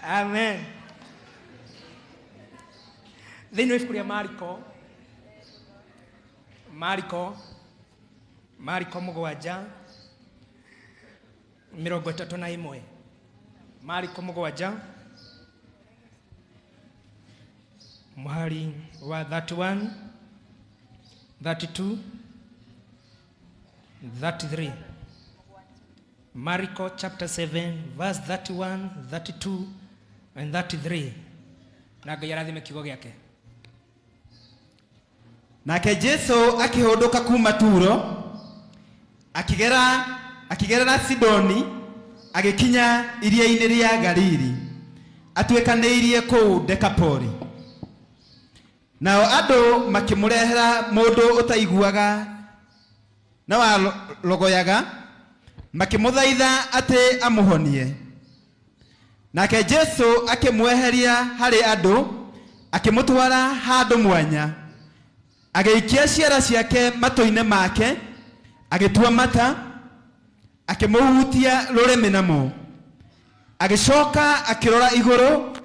Amen. Thĩinĩ wa ibuku rĩa Mariko, Mariko, Mariko 7:31. Mariko 7 mũhari wa 31, 32, 33. Mariko chapter 7 verse 31, 32 and 33. Na Ngai arathime kiugo gĩake. Nake Jesu akĩhũndũka kuma Turo, akĩgera akĩgerera Sidoni, agĩkinya iria-inĩ rĩa Galili, atuĩkanĩirie kũu Dekapoli. Nao andũ makĩmũrehera mũndũ ũtaiguaga na warogoyaga, makĩmũthaitha atĩ amũhonie. Nake Jesu akĩmweheria harĩ andũ, akĩmũtwara handũ mwanya, agĩikia ciara ciake matũ-inĩ make, agĩtua mata, akĩmũhutia rũrĩmĩ namo. Agĩcoka akĩrora igũrũ,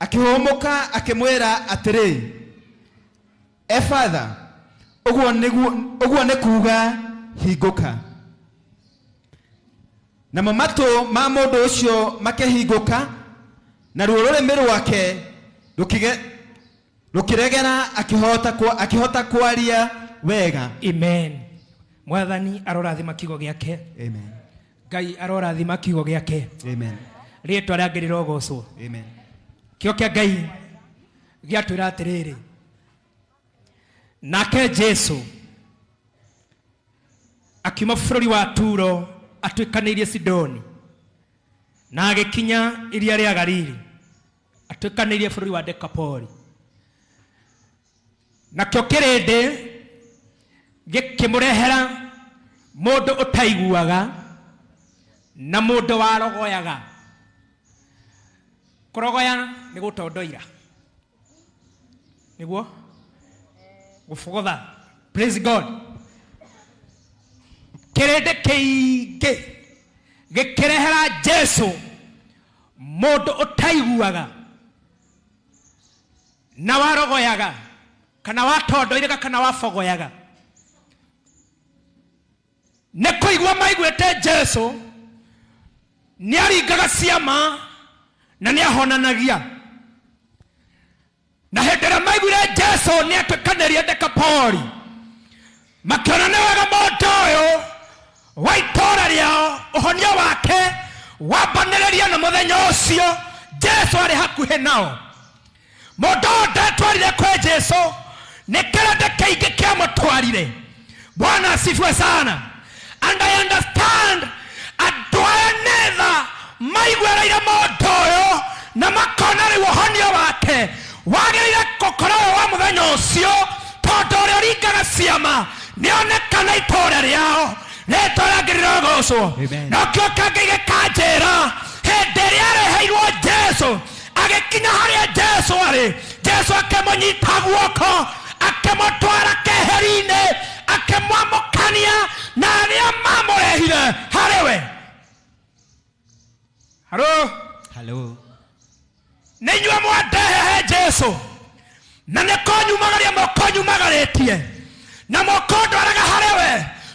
akĩhũmũka, akĩmwĩra atĩrĩ, "Efatha," ũguo ũguo nĩ kuga hingũka. Namo matũ ma mũndũ ũcio makĩhingũka, naruo rũrĩmĩ rwake rũkĩregera, akĩhota kwaria wega. Amen. Mwathani arorathima kiugo gĩake. Amen. Ngai arorathima kiugo gĩake. Amen. Rĩtwa rĩa Ngai rĩrogocwo. Amen. Kĩo kĩa Ngai gĩatwĩra atĩrĩrĩ, nake Jesu akiuma bũrũri wa Turo atuĩkanĩirie Sidoni, na agĩkinya iria rĩa Galili atuĩkanĩirie bũrũri wa Dekapoli. Nakĩo kĩrĩndĩ gĩkĩmũrehera mũndũ ũtaiguaga na mũndũ warogoyaga. Kũrogoya nĩ gũtondoira, nĩguo gũbogotha. Praise God. Kĩrĩndĩ kĩingĩ gĩkĩrehera Jesu mũndũ ũtaiguaga na warogoyaga, kana watondoiraga, kana wabogoyaga. Nĩ kũigua maiguĩte Jesu nĩ aringaga ciama na nĩ ahonanagia, na hĩndĩ ĩrĩa maiguire Jesu nĩ atuĩkanĩrie Dekapoli, makĩona nĩ wega mũndũ ũyũ wa itũũra rĩao ũhonia wake wambanĩrĩria na mũthenya ũcio Jesu arĩ hakuhĩ nao. Mũndũ ũyũ ndetwarire kwĩ Jesu, nĩ kĩrĩndĩ kĩingĩ kĩamũtwarire. Bwana asifiwe sana. And I understand andũ aya nĩ tha maiguĩrĩire mũndũ ũyũ na makona rĩu ũhonio wake wagĩrĩire gũkorwo wĩ wa mũthenya ũcio, tondũ ũrĩa ũringaga ciama nĩonekana itũũra rĩao. Rĩtwa rĩa Ngai rĩrogocwo. Amen. No kĩo kĩngĩ gĩkanjĩra, hĩndĩ ĩrĩa areheirwo Jesu, agĩkinya harĩa Jesu arĩ, Jesu akĩmũnyita guoko, akĩmũtwara keheri-inĩ, akĩmwamũkania na arĩa mamũrehire harĩ we. Haro. Hello. Nĩ inyuĩ mwandehe he Jesu, na nĩ kũnyumagaria mũkũnyumagarĩtie na mũkũndwaraga harĩ we,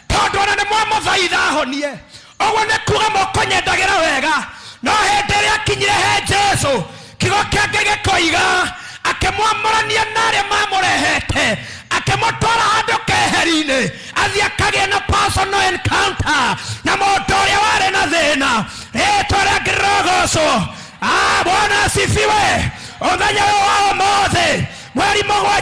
tondũ ona nĩ mwamũthaitha ahonie. Ũguo nĩ kuga mũkũnyendagĩra wega. No hĩndĩ ĩrĩa akinyire he Jesu, kiugo kĩa Ngai gĩkoiga akĩmwamũrania na arĩa mamũrehete, akĩmũtwara handũ keheri-inĩ, athiĩ akagĩe na personal encounter na mũndũ ũrĩa warĩ na thĩna. Rĩtwa rĩa Ngai rĩrogocwo. Ah, Bwana asifiwe. Ũmũthenya ũyũ wa ũmũthĩ, mweri 7 wa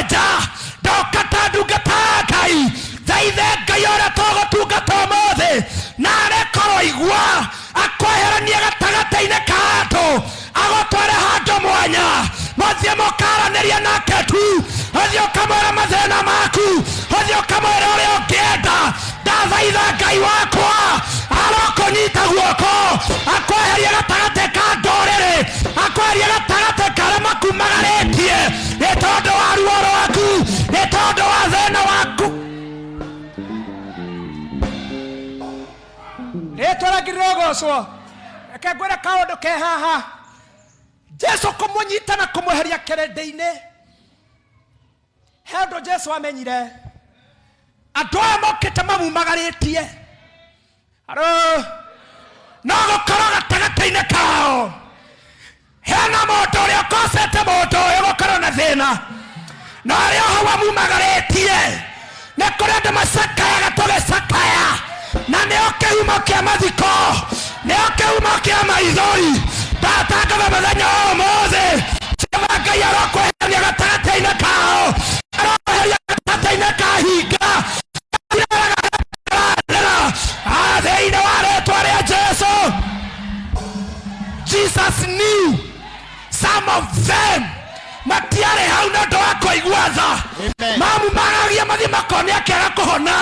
7, ndoka ta ndungata ya Ngai, thaithe Ngai ũrĩa tũgũtungata ũmũthĩ, na arekorwo igua akweheranie gatagatĩ-inĩ ka andũ, agũtware handũ mwanya, mũthiĩ mũkaranĩrie nake tu, ũthiĩ ũkamwĩra mathĩna maku, ũthiĩ ũkamwĩra ũrĩa ũngĩenda. Ndathaitha Ngai wakwa arokũnyita guoko, akweherie gatagatĩ ka ndũrĩrĩ, akweherie gatagatĩ karĩa makumagarĩtie nĩ tondũ wa ruo rwaku, nĩ tondũ wa thĩna waku. Rĩtwa rĩa Ngai rĩrogocwo. Reke ngwĩre kaũndũ ke haha. Jesu kũmũnyita na kũmweheria kĩrĩndĩ-inĩ. He ũndũ Jesu amenyire andũ aya mokĩte mamumagarĩtie. Aro no gũkorwo gatagatĩ-inĩ kao hena mũndũ ũrĩa ũkocete mũndũ ũyũ gũkorwo na thĩna, na arĩa hau amumagarĩtie nĩ kũrĩ andũ macakayaga tũgĩcakaya, na nĩo kĩhumo kĩa mathiko, nĩo kĩhumo kĩa maithori. Ndatangatha mũthenya wa ũmũthĩ, Jehova Ngai arokweheria gatagatĩ-inĩ kao, arokweheria gatagatĩ-inĩ ka hinga thĩinĩ wa rĩtwa rĩa Jesu. Jesus knew some of them matiarĩ hau nĩ ũndũ wa kũigua tha. Mamumagagia mathiĩ makone akĩaga kũhona.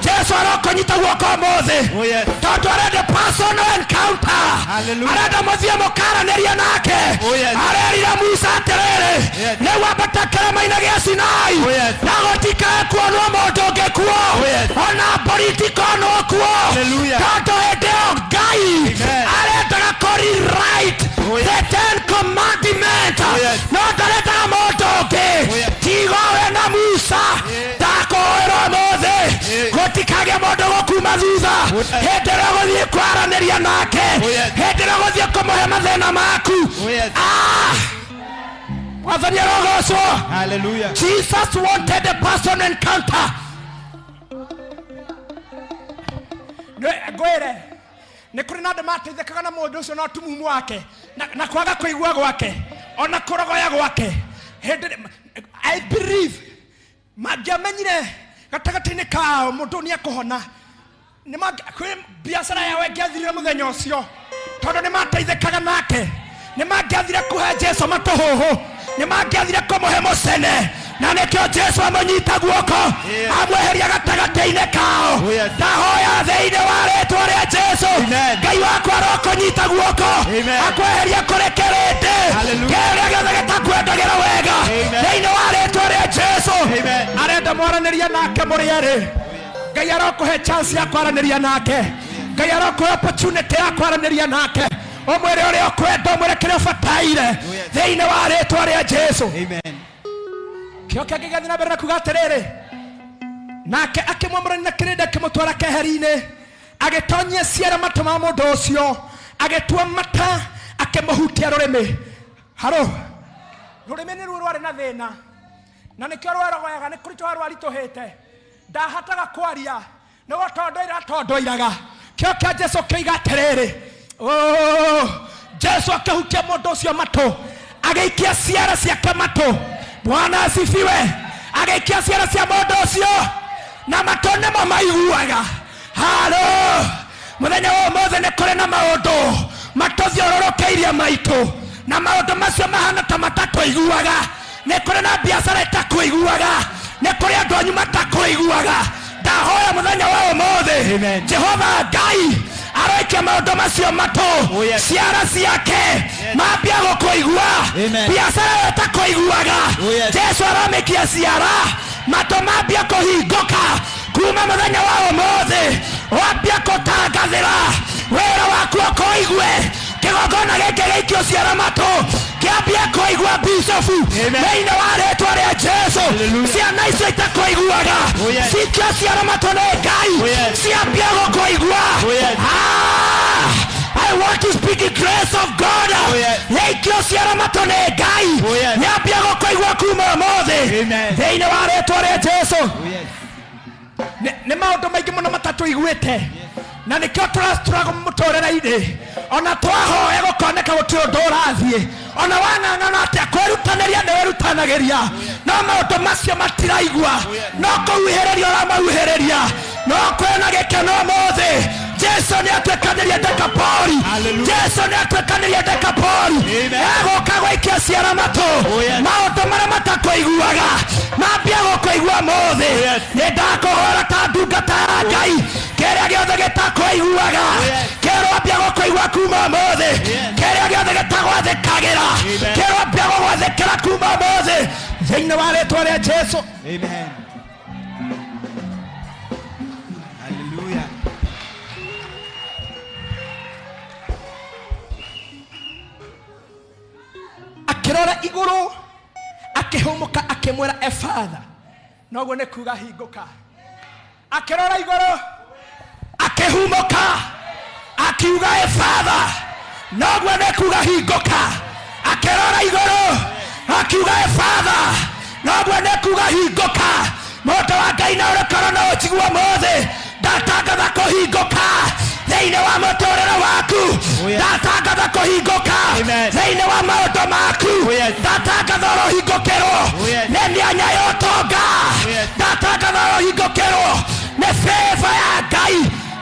Jesu arokũnyita guoko ũmũthĩ, tondũ arenda personal encounter. Arenda mũthiĩ mũkaranĩria nake. Arerire Musa atĩrĩrĩ, rĩu ambata kĩrĩma-inĩ gĩa Sinai, na gũtikae kuonwo mũndũ ũngĩ kuo, ona mbũri itikonwo kuo, tondũ hĩndĩ ĩyo Ngai arendaga kũ-rewrite the Ten Commandments. No ndarendaga mũndũ ũngĩ tiga we na Musa. Ndakũhoera ũmũthĩ gũtikagĩe mũndũ gũkuma thutha hĩndĩ ĩrĩa ũgũthiĩ kwaranĩria nake, hĩndĩ ĩrĩa ũgũthiĩ kũmũhe mathĩna maku. Mwathani arogocwo. Hallelujah. Jesus wanted a personal encounter. Ngwĩre nĩ kũrĩ na andũ mateithĩkaga na mũndũ ũcio na ũtumumu wake na kwaga kũigua gwake ona kũrogoya gwake. Hĩndĩ I believe mangĩamenyire gatagatĩ-inĩ kao mũndũ nĩ ekũhona, kwĩ biacara yao ĩngĩathirire mũthenya ũcio, tondũ nĩ mateithĩkaga nake. Nĩ mangĩathire kũhe Jesu matũhũhũ, nĩ mangĩathire kũmũhe mũcene, na nĩkĩo Jesu amũnyita guoko amweheria gatagatĩ-inĩ kao. Ndahoya thĩinĩ wa rĩtwa rĩa Jesu, Ngai wakwa arokũnyita guoko akweheria kũrĩ kĩrĩndĩ kĩrĩa gĩothe gĩtakwendagĩra wega thĩinĩ wa rĩtwa rĩa Jesu. Arenda mwaranĩria nake mũrĩ erĩ. Ngai arokũhe chance ya kwaranĩria nake. Ngai arokũhe opportunity ya kwaranĩria nake. Ũmwĩre ũrĩa ũkwenda, ũmwĩre kĩrĩa ũbataire thĩinĩ wa rĩtwa rĩa Jesu. Kĩo kĩngĩ gĩathiĩ na mbere na kuga atĩrĩrĩ, nake akĩmwamũrania na kĩrĩndĩ akĩmũtwara keheri-inĩ, agĩtonyia ciara matũ ma mũndũ ũcio, agĩtua mata, akĩmũhutia rũrĩmĩ. Haro rũrĩmĩ nĩruo rwarĩ na thĩna, na nĩkĩo rwerogoyaga, nĩ kũritũha rwaritũhĩte, ndahataga kwaria nĩ gũtondoira atondoiraga. Kĩo kĩa Jesu kĩiga atĩrĩrĩ, Jesu akĩhutia mũndũ ũcio matũ, agĩikia ciara ciake matũ. Bwana asifiwe. Agĩikia ciara cia mũndũ ũcio na matũ nĩmo maiguaga. Halo mũthenya wa ũmũthĩ nĩ kũrĩ na maũndũ matũthiũrũrũkĩirie maitũ, na maũndũ macio mahana ta matatũiguaga. Nĩ kũrĩ na biacara ĩtakũiguaga, nĩ kũrĩ andũ anyu matakũiguaga. Ndahoya mũthenya wa ũmũthĩ Jehova Ngai aroikia maũndũ macio matũ, ciara ciake mambia gũkũigua, biacara ĩyo ĩtakũiguaga Jesu aramĩkia ciara matũ mambia kũhingũka kuma mũthenya wa ũmũthĩ. Wambia kũtangathĩra wĩra waku ũkũigue, kĩgongona gĩkĩ gĩikio ciara matũ kĩambie kũigua bishofu thĩinĩ wa rĩtwa rĩa Jesu. Ciana icio itakũiguaga cikio ciara matũ nĩ Ngai, ciambie gũkũigua. I want to speak the grace of God. Gĩikio ciara matũ nĩ Ngai, nĩambie gũkũigua kuma ũmũthĩ thĩinĩ wa rĩtwa rĩa Jesu. Nĩ maũndũ maingĩ mũno matatũiguĩte, na nĩkĩo tũrastruggle mũtũrĩre-inĩ. Ona twahoya gũkoneka gũtirĩ ũndũ ũrathiĩ, ona wang'ang'ana atĩa kwĩrutanĩria nĩ wĩrutanagĩria, no maũndũ macio matiraigua, no kũhuhĩrĩria ũramahuhĩrĩria. No kwĩna gĩkeno ũmũthĩ, Jesu nĩ atuĩkanĩrie Dekapoli. Jesu nĩ atuĩkanĩrie Dekapoli. Egũka gũikia ciara matũ, maũndũ marĩa matakũiguaga mambia gũkũigua ũmũthĩ. Nĩ ndakũhora ta ndungata ya Ngai, kĩrĩa gĩothe gĩtakũiguaga kĩroambia gũkũigua kuma ũmũthĩ, kĩrĩa gĩothe gĩtagwathĩkagĩra kĩroambia gũgwathĩkĩra kuma ũmũthĩ thĩinĩ wa rĩtwa rĩa Jesu. Amen. Hallelujah. Akĩrora igũrũ akĩhũmũka akĩmwĩra efatha noguo nĩ kuga hingũka. Akĩrora igũrũ akĩhumũka akiuga efatha noguo nĩ kuga hingũka. Akĩrora igũrũ akiuga efatha noguo nĩ kuga hingũka. Mũndũ wa Ngai na ũrĩkorwo no ũnjigue ũmũthĩ ndatangatha kũhingũka thĩinĩ wa mũtũrĩre waku, ndatangatha kũhingũka thĩinĩ wa maũndũ maku, ndatangatha ũrohingũkĩrwo nĩ mĩanya ya ũtonga, ndatangatha ũrohingũkĩrwo nĩ favor ya Ngai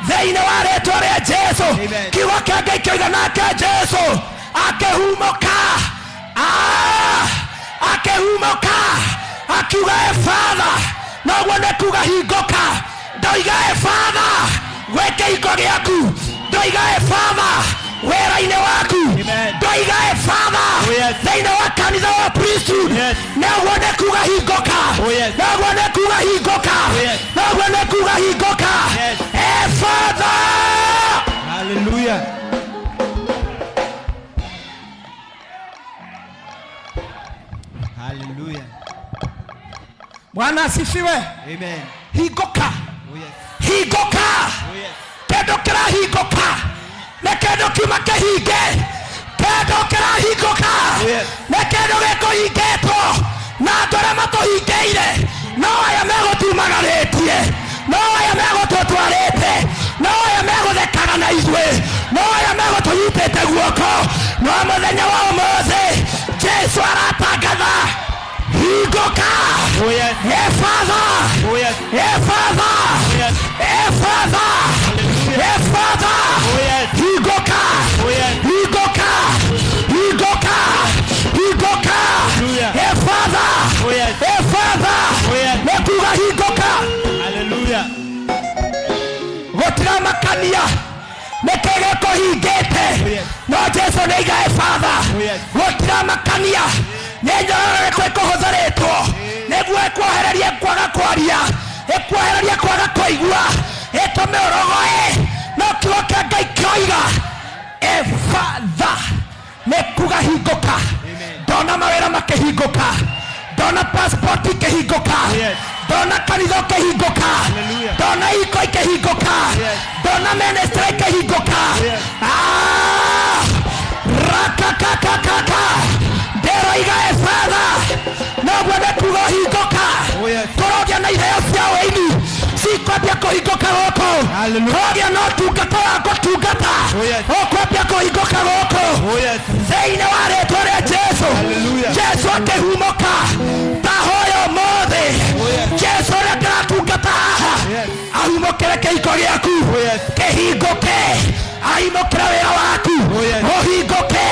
thĩinĩ wa rĩtwa rĩa Jesu. Kiugo kĩa Ngai kĩoiga nake Jesu akĩhumũka, akĩhumũka akiuga efatha noguo nĩ kuga hingũka. Ndoiga efatha gwĩ kĩhingo gĩaku, ndoiga efatha wĩra-inĩ waku, ndoiga efatha thĩinĩ wa kanitha wa priesthood, noguo nĩ kuga hingũka, noguo nĩ kuga hingũka, noguo nĩ kuga hingũka. Efatha. Hallelujah. Hallelujah. Bwana asifiwe. Amen. Hingũka. Oh yes. Hingũka. Oh yes. Kĩndũ kĩrahingũka nĩ kĩndũ kiuma kĩhinge. Kĩndũ kĩrahingũka nĩ kĩndũ gĩkũhingĩtwo na andũ arĩa matũhingĩire no aya megũtumagarĩtie, no aya megũtũtwarĩte, no aya megũthekaga na ithuĩ, no aya megũtũnyitĩte guoko. No mũthenya wa ũmũthĩ Jesu aratangatha hingũka. Oh yes. Efatha. Oh yes. Efatha. Oh yes. Efatha. Efatha. Oh yes. Hingũka. Oh yes. Hingũka. Hingũka. Hingũka. Hallelujah. Efatha. Oh yes. Efatha. Oh yes. Nĩ kuga hingũka. Hallelujah. Gũtiramakania nĩkĩ gĩkũhingĩte, Oh yes. no Jesu nĩ aiga efatha. Oh yes. Gũtiramakania nĩ nyororo ĩrĩkũ ĩkũhũthĩrĩtwo nĩguo ĩkuohererie kwaga kwaria, ĩkuohererie kwaga kũigua, ĩtũme ũrogoe, no kiugo kĩa Ngai kĩoiga efatha nĩ kuga hingũka. Ndona mawĩra makĩhingũka, ndona passport ikĩhingũka, Yes. ndona kanitha ũkĩhingũka, Hallelujah. ndona iko ikĩhingũka, Yes. ndona ministry ikĩhingũka. Yes. Rakakakakaka ndĩroiga efatha noguo nĩ kuga ũhingũka. Oh yes. Tũrogĩa na iheo cia ũini cikwambia kũhingũka gũkũ. Hallelujah. Tũrogĩa na ũtungata wa gũtungata Oh yes. ũkwambia kũhingũka gũkũ Oh yes. thĩinĩ wa rĩtwa rĩa Jesu. Hallelujah. Jesu akĩhumũka ndahoya ũmũthĩ Oh yes. Jesu ũrĩa ndĩratungata haha Yes. ahumũkĩre kĩhiko gĩaku Oh yes. kĩhingũke, ahumũkĩre wĩra waku Oh yes. ũhingũke,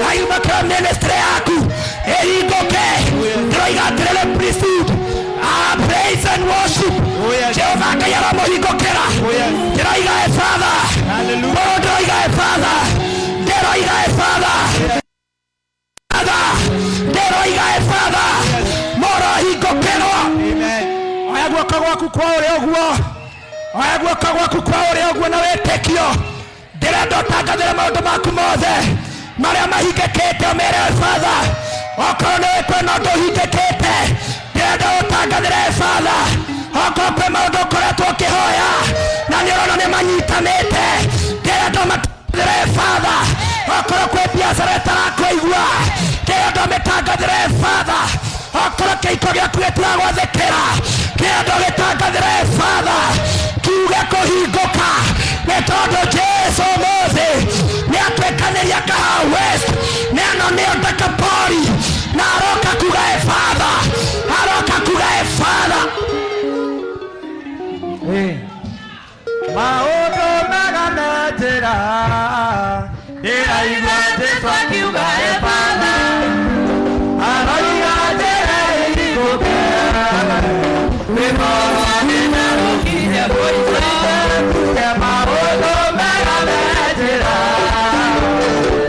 ahumũkĩre ministry yaku ĩhingũke. Oh yes. Ndĩroiga atĩrĩrĩ priesthood, praise and worship. Oh yes. Jehova Ngai aramũhingũkĩra. Oh yes. Ndĩroiga efatha. Hallelujah. Mũrũ ndĩroiga efatha. Ndĩroiga efatha. Ndĩroiga efatha. Mũrohingũkĩrwo. Amen. Oya guoko gwaku kwa ũrĩa ũguo, oya guoko gwaku kwa ũrĩa ũguo na wĩtĩkio. Ndĩrenda ũtangathĩre maũndũ maku mothe marĩa mahingĩkĩte ũmere efatha. Okorwo nĩ kwĩna ũndũ ũhingĩkĩte, ndĩrenda ũtangathĩre efatha. Okorwo kwĩ maũndũ ũkoretwo ũkĩhoya na nĩ ũrona nĩ manyitanĩte, ndĩrenda ũmatangathĩre efatha. Okorwo kwĩ biacara ĩtarakũigua, ndĩrenda ũmĩtangathĩre efatha. Okorwo kĩhiko gĩaku gĩtiragwathĩkĩra, ndĩrenda ũgĩtangathĩre efatha kiuge kũhingũka, nĩ tondũ Jesu ũmũthĩ nĩ atuĩkanĩria Kahawa West, nĩ ano nĩo Dekapoli, na aroka kuga efatha, aroka kuga efatha. Maũndũ mega me njĩra, ndĩraigua Jesu akiuga efatha, aroiga njĩra ĩhingũke, nĩmorwo nĩnarũkirie mũico. Maũndũ mega me njĩra,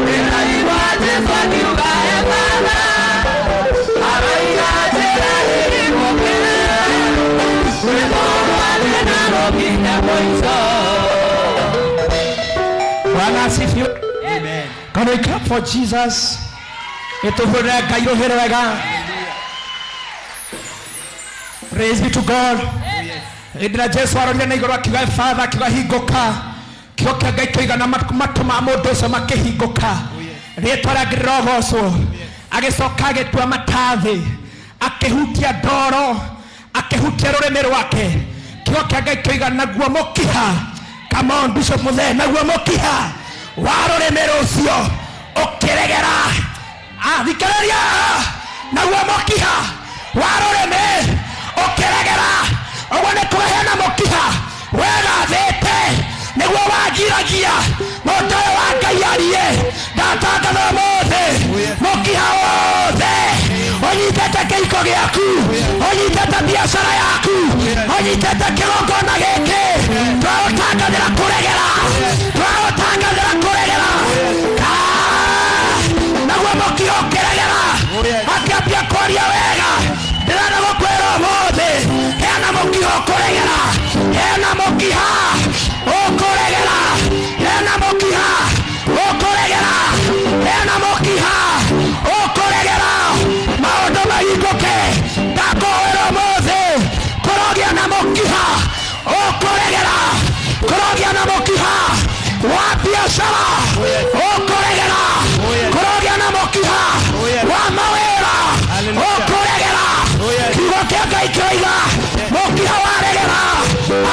ndĩraigua Jesu akiuga efatha, aroiga njĩra ĩhingũke, nĩmorwo nĩnarũkirie mũico. Bwana asifiwe. Amen. Can we clap for Jesus? Ĩtũhũrĩre Ngai rũhĩ rwega. Praise be to God. Hĩndĩ ĩrĩa Jesu arorire na igũrũ akiuga Father, akiuga hingũka, kĩo kĩa Ngai kĩigana matũ ma mũndũ ũcio makĩhingũka, rĩtwa rĩake rĩrogocwo. Agĩcoka agĩtua mata thĩ, akĩhutia ndoro, akĩhutia rũrĩmĩ rwake, kĩo kĩa Ngai kĩigana naguo mũkiha. Come on Bishop Muthee, naguo mũkiha wa rũrĩmĩ rũcio ũkĩregera. Thikĩrĩria, naguo mũkiha wa rũrĩmĩ ũkĩregera. Ũguo nĩ kuga hena mũkiha wegathĩte nĩguo wagiragia mũndũ ũyũ wa Ngai arie. Ndatangatha ũmũthĩ mũkiha wothe ũnyitĩte kĩhiko gĩaku, ũnyitĩte biacara yaku, ũnyitĩte kĩgongona gĩkĩ, twaũtangathĩra kũregera, twaũtangathĩra kũregera. Naguo mũkiha ũkĩregera, akĩambia kwaria wega. Ndĩrenda gũkwĩra ũmũthĩ hena mũkiha ũkũregera, hena mũkiha ũkũregera, hena mũkiha ũkũregera, hena mũkiha ũkũregera. Maũndũ mahingũke. Ndakũhoera ũmũthĩ kũrogĩa na mũkiha ũkũregera, kũrogĩa na mũkiha wa biacara ũkũregera, kũrogĩa na mũkiha wa mawĩra ũkũregera. Kiugo kĩa Ngai kĩroiga mũkiha waregera,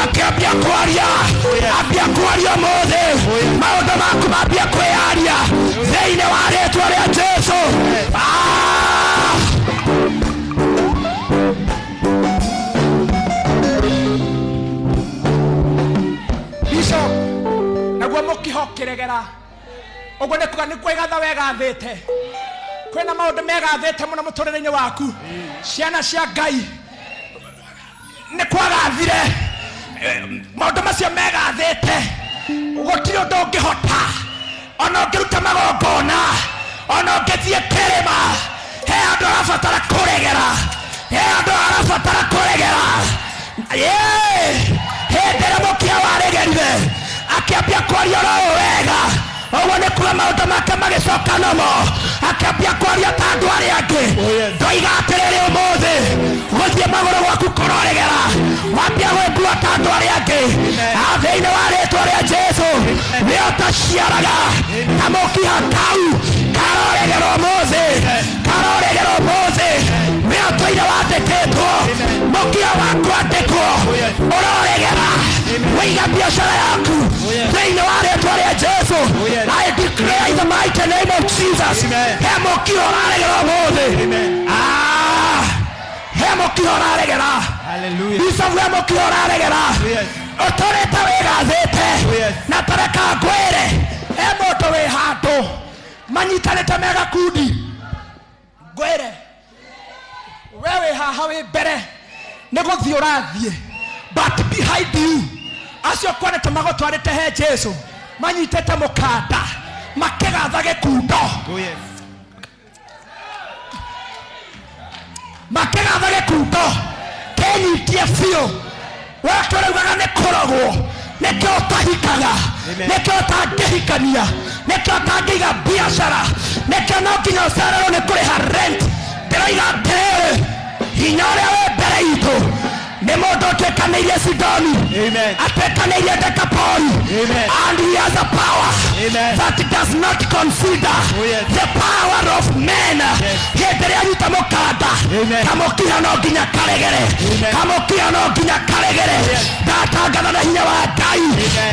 akĩambia kwaria, ambia kwaria ũmũthĩ, maũndũ maku mambia kwĩyaria thĩinĩ wa rĩtwa rĩa Jesu. Bishop, naguo mũkiha ũkĩregera, ũguo nĩ kuga nĩ kwĩgatha wegathĩte. Kwĩna maũndũ megathĩte mũno mũtũrĩre-inĩ waku. Ciana cia Ngai nĩ kwagathire maũndũ macio megathĩte, gũtirĩ ũndũ ũngĩhota, ona ũngĩruta magongona, ona ũngĩthiĩ kĩrĩma, he andũ arabatara kũregera, he andũ arabatara kũregera. Hĩndĩ ĩrĩa mũkiha waregerire akĩambia kwaria oro ũũ wega, ũguo nĩ kuga maũndũ make magĩcoka nomo, akĩambia kwaria ta andũ arĩa angĩ. Ndoiga atĩrĩrĩ ũmũthĩ gũthiĩ magũrũ gwaku kũroregera, wambia gwĩkua ta andũ arĩa angĩ. Thĩinĩ wa rĩtwa rĩa Jesu, nĩ ũtaciaraga kamũkiha kau karoregera ũmũthĩ, karoregera ũmũthĩ. Nĩ ũtũire wandĩkĩtwo mũkiha wa kwandĩkwo ũroregera, wĩiga biacara yaku thĩinĩ wa rĩtwa rĩa Jesu. I declare in the mighty name of Jesus, he mũkiha ũraregera ũmũthĩ. He mũkiha ũraregera. Bishop, he mũkiha ũraregera ũtũrĩte wĩgathĩte. Na tareka ngwĩre, he mũndũ wĩ handũ manyitanĩte me gakundi. Ngwĩre we wĩ haha wĩ mbere nĩ gũthiĩ ũrathiĩ, but behind you acio kuonete magũtwarĩte he Jesu manyitĩte mũkanda makĩgatha gĩkundo, makĩgatha gĩkundo kĩnyitie biũ. We tũraugaga nĩ kũrogwo, nĩkĩo ũtahikaga, nĩkĩo ũtangĩhikania, nĩkĩo ũtangĩiga biacara, nĩkĩo no nginya ũcererwo nĩ kũrĩha rent. Ndĩroiga atĩrĩrĩ, hinya ũrĩa wĩ mbere itũ nĩ mũndũ ũtuĩkanĩirie Sidoni, atuĩkanĩirie Dekapoli, and he has a power that does not consider the power of men. Hĩndĩ ĩrĩa anyita mũkanda, kamũkiha no nginya karegere, kamũkiha no nginya karegere. Ndatangatha na hinya wa Ngai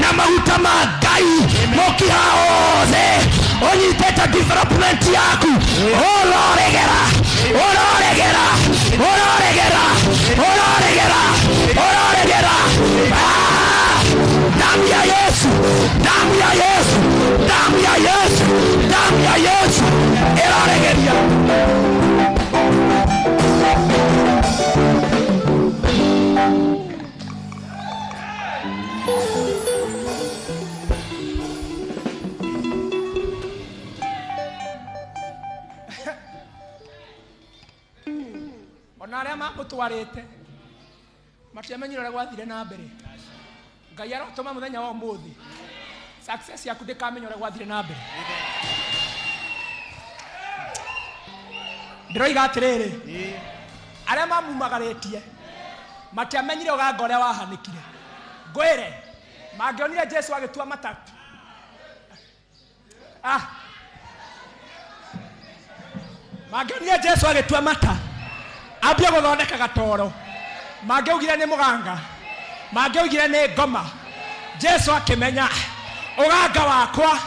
na maguta ma Ngai, mũkiha wothe ũnyitĩte development yaku ũroregera, ũroregera, ũroregera, ũroregera, ũroregera. Damu ya Yesu, damu ya Yesu, damu ya Yesu, damu ya Yesu ĩroregeria. Ona arĩa mamũtwarĩte matiamenyire ũrĩa gwathire na mbere. Ngai arotũma mũthenya wa ũmũthĩ success yaku ndĩkamenya ũrĩa gwathire na mbere. Ndĩroiga atĩrĩrĩ, arĩa mamumagarĩtie matiamenyire ũganga ũrĩa wahanĩkire. Ngwĩre, mangĩonire Jesu agĩtua mata. Mangĩonire Jesu agĩtua mata, ambie gũthondeka gatoro. Mangĩaugire nĩ mũganga, mangĩaugire nĩ ngoma. Jesu akĩmenya ũganga wakwa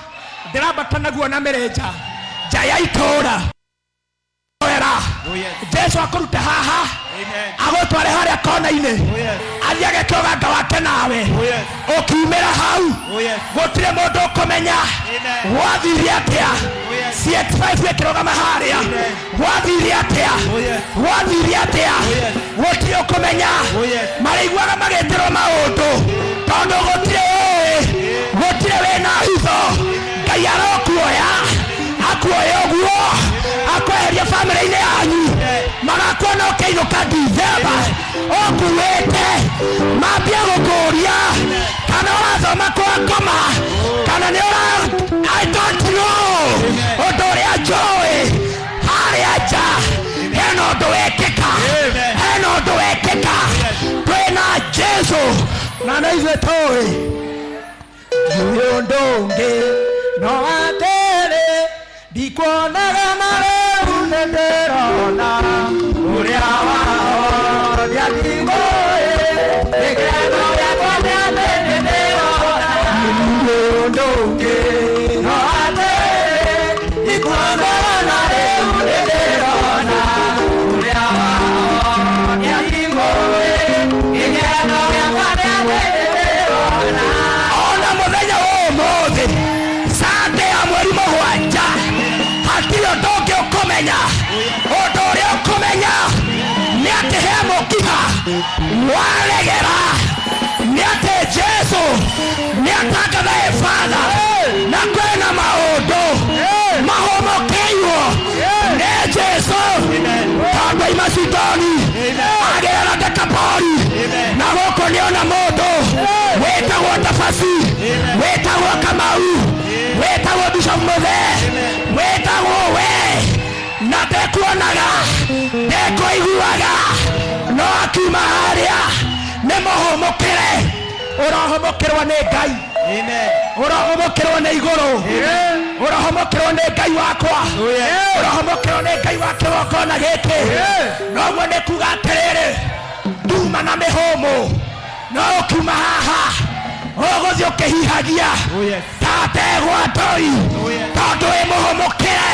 ndĩrambata naguo na mĩrĩnja nja ya itũũra. Jesu akũrute haha agũtware harĩa kona-inĩ, athiĩ ageke ũganga wake nawe. Ũkiumĩra hau gũtirĩ mũndũ ũkũmenya gwathire atĩa. CX5 ĩkĩrũgama harĩa, gwathire atĩa, gwathire atĩa, gũtirĩ ũkũmenya. Marĩiguaga magĩtĩrwo maũndũ tondũ gũtirĩ ũĩ, gũtirĩ wĩna hitho. Ngai arokuoya, akuoya ũguo, akweheria bamĩrĩ-inĩ yanyu, magakuona ũkĩinũka Dithemba ũkuĩte, mambie gũkũria kana ũrathoma kwa ngoma kana nĩ ũra, I don't know. Ũndũ ũrĩa njũĩ harĩa nja hena ũndũ wekĩka, hena ũndũ wekĩka. Twĩna Jesu na nĩ ithuĩ tũĩ ndiũĩ ũndũ ũngĩ no atĩrĩ, ndikuonaga na rĩu nĩndĩrona ũrĩa wahoria ndingũĩ, gĩkeno gĩakwa nĩ atĩ nĩndĩrona. Ndiũĩ ũndũ ũngĩ no atĩrĩ, ndikuonaga na rĩu nĩndĩrona ũrĩa wahoria ndingũĩ, gĩkeno gĩakwa nĩ atĩ nĩndĩrona. Ona mũthenya wa ũmũthĩ, Sunday ya mweri mũgwanja, hatirĩ ũndũ ũngĩ ũkũmenya. Ũndũ ũrĩa ũkũmenya nĩ atĩ he mũkiha waregera, nĩ atĩ Jesu nĩ atangatha ĩ Father, na kwĩna maũndũ mahũmũkĩirwo nĩ Jesu tondũ aima Sidoni agĩra Dekapoli, na gũkũ nĩona mũndũ wĩtagwo Tabasi, wĩtagwo Kamau, wĩtagwo Bishop Mũthee, wĩtagwo we, na ndekuonaga, ndekũiguaga, no akiuma harĩa nĩ mũhũmũkĩre. Ũrohũmũkĩrwo nĩ Ngai, ũrohũmũkĩrwo nĩ igũrũ, ũrohũmũkĩrwo nĩ Ngai wakwa, ũrohũmũkĩrwo nĩ Ngai wa kĩgongona gĩkĩ. Noguo nĩ kuga atĩrĩrĩ, nduma na mĩhũmũ, no ũkiuma haha ũgũthiĩ ũkĩhihagia ta ndegwa ndoi, tondũ wĩ mũhũmũkĩre.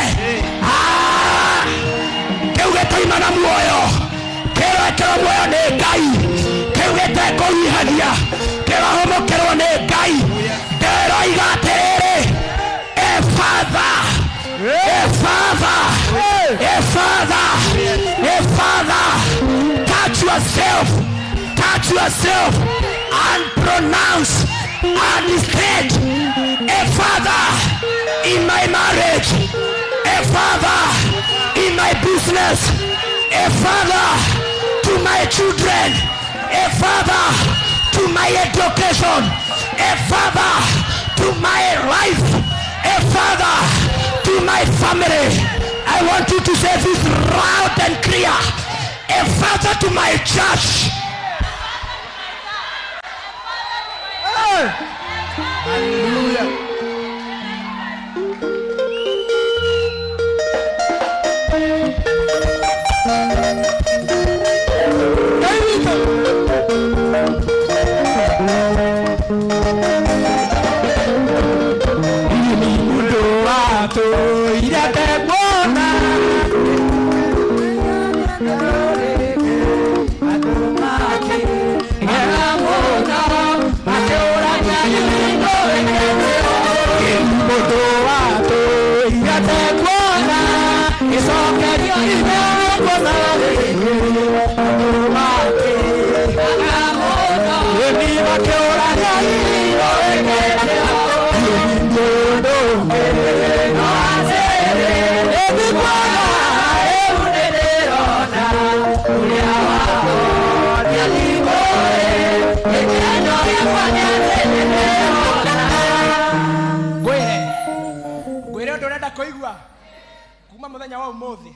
Kĩu gĩtoima na muoyo, kĩrekĩrwo muoyo nĩ Ngai, kĩu gĩtekũhihagia kĩrohũmũkĩrwo nĩ Ngai. Ndĩroiga atĩrĩrĩ, e Father, e Father, e Father, e Father, touch yourself, touch yourself and pronounce and state, a Father in my marriage, a Father in my business, a Father to my children, a Father to my education, a Father to my life, a Father to my family. I want you to say this loud and clear. A Father to my church. Hallelujah. Ngwire ũndũ ũrenda kũigua kuma mũthenya wa ũmũthĩ,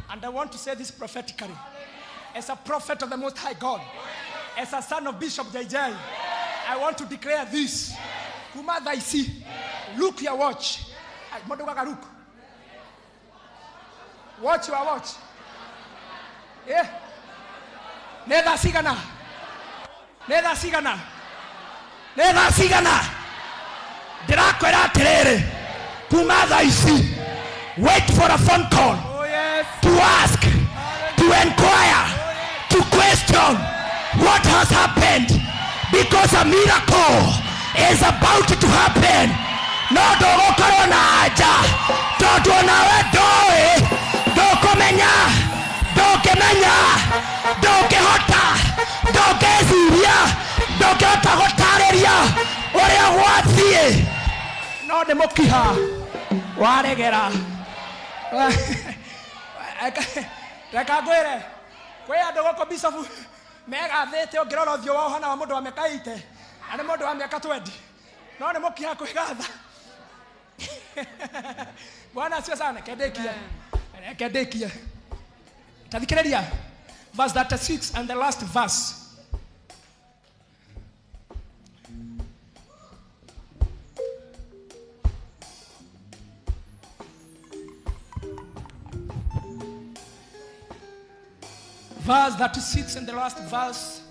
And I want to say this prophetically. As a prophet of the Most High God, as a son of Bishop JJ, I want to declare this. Kuma thaa ici, look your watch. Mũndũ ugaga look. Watch your watch. Eh? Nĩ thaa cigana? Nĩ thaa cigana? Nĩ thaa cigana? Ndĩrakwĩra atĩrĩrĩ, kuma thaa ici, wait for a phone call. Oh, yes. To ask, to inquire, to question what has happened, because a miracle is about to happen. No ndũgũkorwo na anja, tondũ onawe ndũĩ, ndũkũmenya, ndũngĩmenya, ndũngĩhota, ndũngĩciria, ndũngĩhota gũtarĩria ũrĩa gwathiĩ. No nĩ mũkiha waregera. Reka ngwĩre, kwĩ andũ gũkũ Bishop megathĩte, ũngĩrora ũthiũ wao ũhana wa mũndũ wa mĩaka 80, na nĩ mũndũ wa mĩaka 20, no nĩ mũkiha kwĩgatha. Bwana asifiwe sana. Kendekie. Kendekie. Tathikĩrĩria verse 36 and the last verse. Verse 36 and the last verse.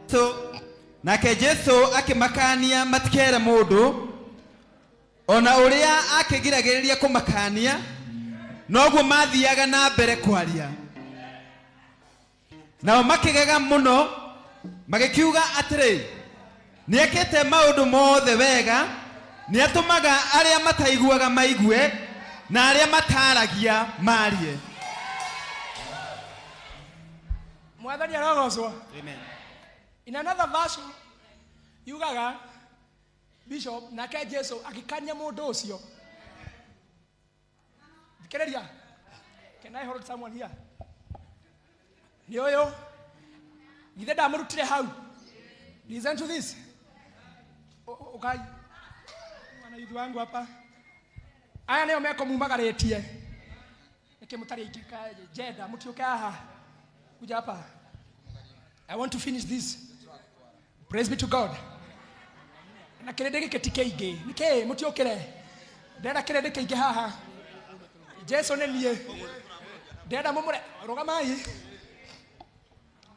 So, nake Jesu akĩmakania matikere mũndũ, ona ũrĩa akĩgiragĩrĩria kũmakania, noguo mathiaga na mbere kwaria. Nao makĩgega mũno, magĩkiuga atĩrĩ, nĩekĩte maũndũ mothe wega, nĩatũmaga arĩa mataiguaga maigue, na arĩa mataragia marie. Mwathani arogocwo. Amen. In another version, yugaga Bishop nake Jesu akikania mũndũ ũcio. Thikĩrĩria. Can I hold someone here? Nĩ ũyũ. Githĩ ndamũrutire hau? Listen to this. Ukai. Mwana yuthu wangu hapa. Aya nĩo meko mumagarĩtie. Nĩkĩ mũtarĩ aingĩ ka jenda mũtiũke haha. Kuja hapa. I want to finish this. Praise be to God. Na kĩrĩndĩ gĩkĩ ti kĩingĩ. Nĩkĩ mũtiũkĩre? Ndĩrenda kĩrĩndĩ kĩingĩ haha. Jesu nĩ niĩ. Ndĩrenda mũmũre. Rũgamai.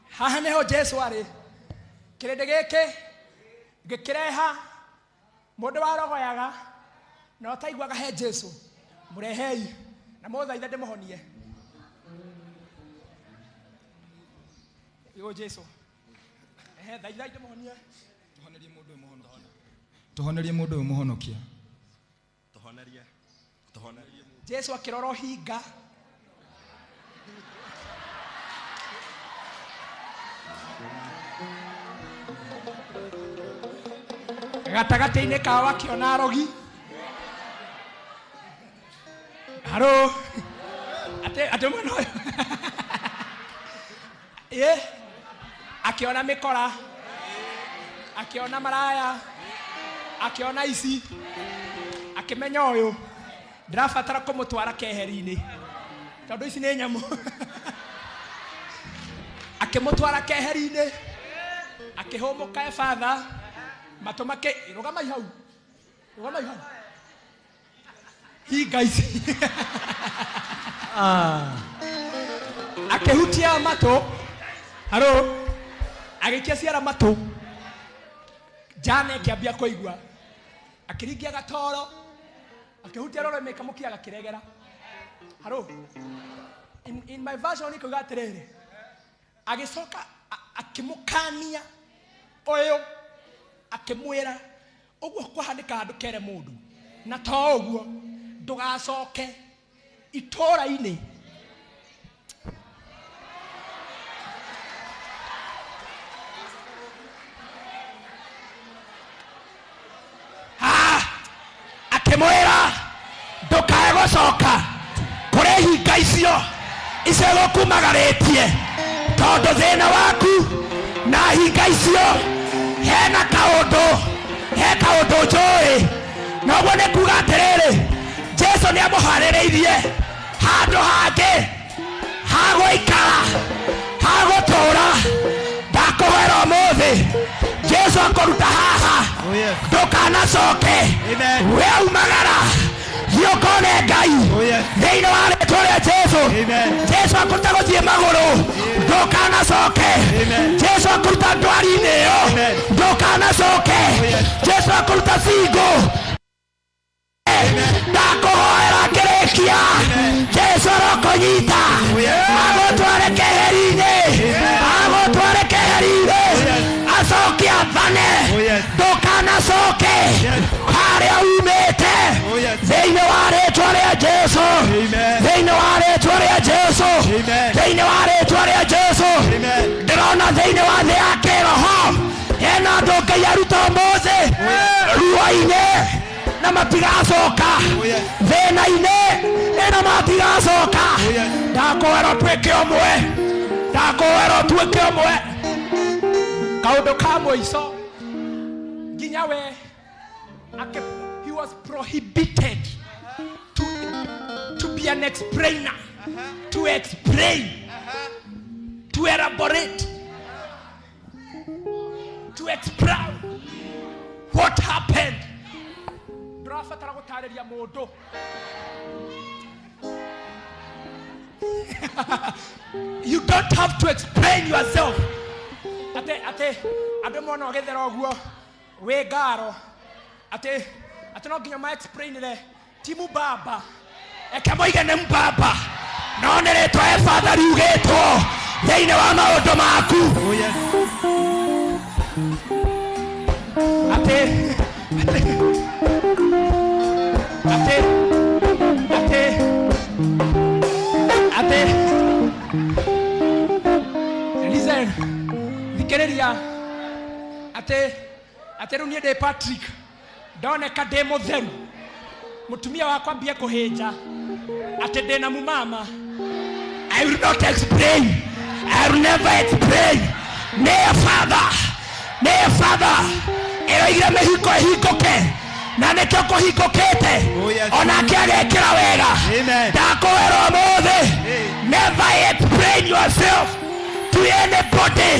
Haha nĩho Jesu arĩ. Kĩrĩndĩ gĩkĩ gĩkĩreha mũndũ warogoyaga na ũtaiguaga he Jesu. Mũrehei na mũthaithe ndĩmũhonie. Yo Jesu. Ehe, thaitha ndĩmũhonie. Tũhonerie mũndũ ũyũ mũhonokia. Tũhonerie mũndũ ũyũ mũhonokia. Tũhonerie. Tũhonerie. Jesu akĩrora ũhinga. Gatagatĩ-inĩ kao akĩona arogi. Haro. Ate, ate mwena ũyũ. Ĩ, akĩona mĩkora, akĩona maraya, akĩona ici, akĩmenya ũyũ ndĩrabatara kũmũtwara keheri-inĩ tondũ ici nĩ nyamũ. Akĩmũtwara keheri-inĩ, akĩhũmũka e father, matũ make, rũgamai hau, rũgamai hau. Hinga ici. Akĩhutia matũ, haro, agĩikia ciara matũ, Jane akĩambia kũigua, akĩringia gatoro, akĩhutia rũrĩmĩ kamũkia gakĩregera. Haro, in my version ĩkauga atĩrĩrĩ, agĩcoka akĩmũkania ũyũ, akĩmwĩra ũguo kwahanĩka handũ kere mũndũ, na to ũguo ndũgacoke itũũra-inĩ. Ha! Akĩmwĩra ndũkae gũcoka kũrĩ hinga icio icio gũkumagarĩtie, tondũ thĩna waku na hinga icio hena kaũndũ, he kaũndũ njũĩ. Noguo nĩ kuga atĩrĩrĩ, Jesu Jesu nĩ amũharĩrĩirie handũ hangĩ ha gũikara, ha gũtũũra. Ndakũhoera ũmũthĩ Jesu akũruta haha, ndũkanacoke. Amen. We umagara, thiĩ ũkone Ngai Oh, yes. thĩinĩ wa rĩtwa rĩa Jesu. Amen. Jesu akũruta gũthiĩ magũrũ, ndũkanacoke. Amen. Jesu akũruta ndwari-inĩ ĩyo, Amen. ndũkanacoke. Yes. Jesu akũruta singo, ndakũhoera kĩrĩkia. Jesu arokũnyita, agũtware keheri-inĩ, agũtware keheri-inĩ, acoke athane, Oh, yes. ndũkanacoke harĩa umĩte, Oh, yes. thĩinĩ wa rĩtwa rĩa Jesu. Amen. Thĩinĩ wa rĩtwa rĩa Jesu. Amen. Thĩinĩ wa rĩtwa rĩa Jesu. Amen. Ndĩrona thĩinĩ wa thĩ ya kĩroho hena andũ Ngai aruta ũmũthĩ ruo-inĩ na matigacoka, yes. thĩna-inĩ ĩno matigacoka. Yes. Ndakũhoera ũtuĩke ũmwe, ndakũhoera ũtuĩke ũmwe. Kaũndũ ka mũico, nginya we he was prohibited to be an explainer, to explain, to elaborate, to explain what happened. Ndũrabatara gũtarĩria mũndũ. You don't have to explain yourself. Ate ate andũ mona ũgĩthera ũguo wĩ ngaro, atĩ atĩ no nginya ma explainire ti mũbaba, eke moige nĩ mũbaba, no nĩ rĩtwa rĩa Father riugĩtwo thĩinĩ wa maũndũ maku. Oh, yes. Atĩ atĩ atĩ atĩ atĩ listen, thikĩrĩria, atĩ atĩ rĩu niĩ ndĩ Patrick, ndoneka ndĩ mũtheru, mũtumia wakwa ambie kũhĩnja atĩ ndĩna mumama. I will not explain. I will never explain. Nĩ Father, nĩ Father ĩroigire mĩhingo ĩhingũke, na nĩkĩo kũhingũkĩte. Oh, yes. Onake agekĩra wega. Amen. Ndakũwĩra ũmũthĩ, never explain yourself to anybody,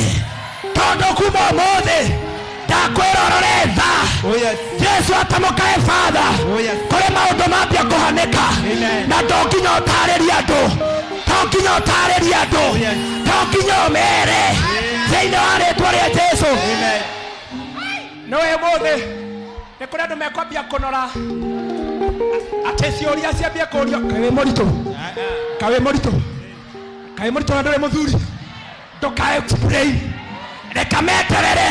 tondũ kuma ũmũthĩ ndakwĩra ũrore tha. Oh, yes. Jesu atamũkae Father. Oh, yes. Kũrĩ maũndũ mambia kũhanĩka, Amen. na to nginya ũtarĩrie andũ, to nginya ũtarĩrie andũ, Yes. to nginya ũmere, thĩinĩ wa rĩtwa rĩa Jesu. Amen. No ũmũthĩ nĩ kũrĩ andũ mekwambia kũnora atĩ ciũria ciambie kũũrio, kaĩ wĩ mũritũ, kaĩ wĩ mũritũ, kaĩ mũritũ na ndũrĩ mũthuri. Ndũka explain, reke meterere,